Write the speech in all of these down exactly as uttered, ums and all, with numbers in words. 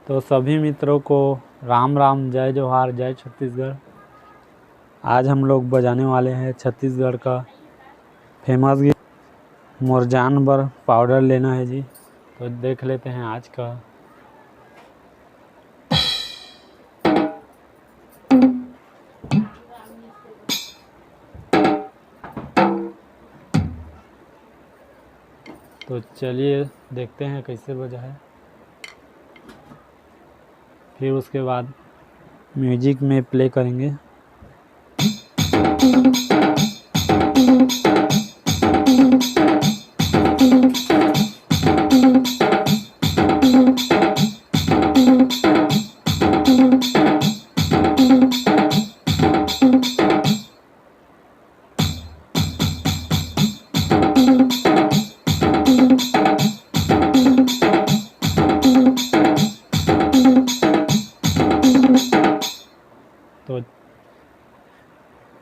तो सभी मित्रों को राम राम, जय जोहार, जय छत्तीसगढ़। आज हम लोग बजाने वाले हैं छत्तीसगढ़ का फेमस गीत मोर जान बर पाउडर लेना है जी। तो देख लेते हैं आज का। तो चलिए देखते हैं कैसे बजा है, फिर उसके बाद म्यूजिक में प्ले करेंगे। तो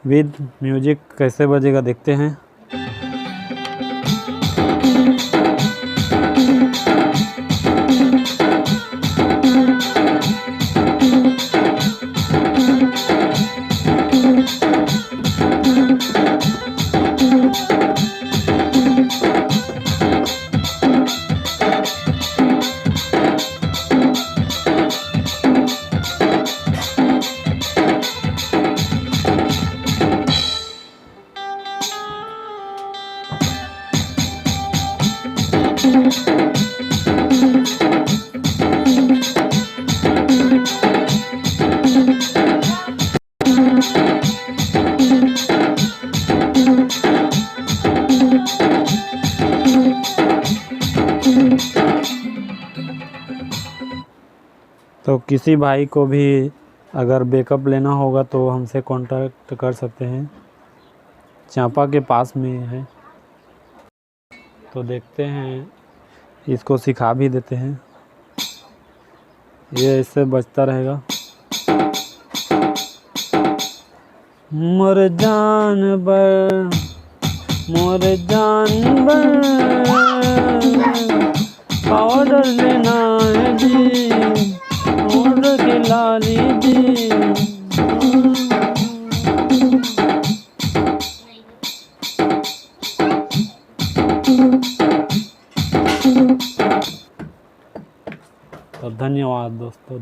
विद म्यूजिक कैसे बजेगा, देखते हैं। तो किसी भाई को भी अगर बैकअप लेना होगा तो हमसे कॉन्टैक्ट कर सकते हैं, चांपा के पास में है। तो देखते हैं, इसको सिखा भी देते हैं, ये ऐसे बजता रहेगा। मोर जान बर, मोर जान बर पाउडर लेना है जी, पाउडर के लाली जी। तो धन्यवाद दोस्तों।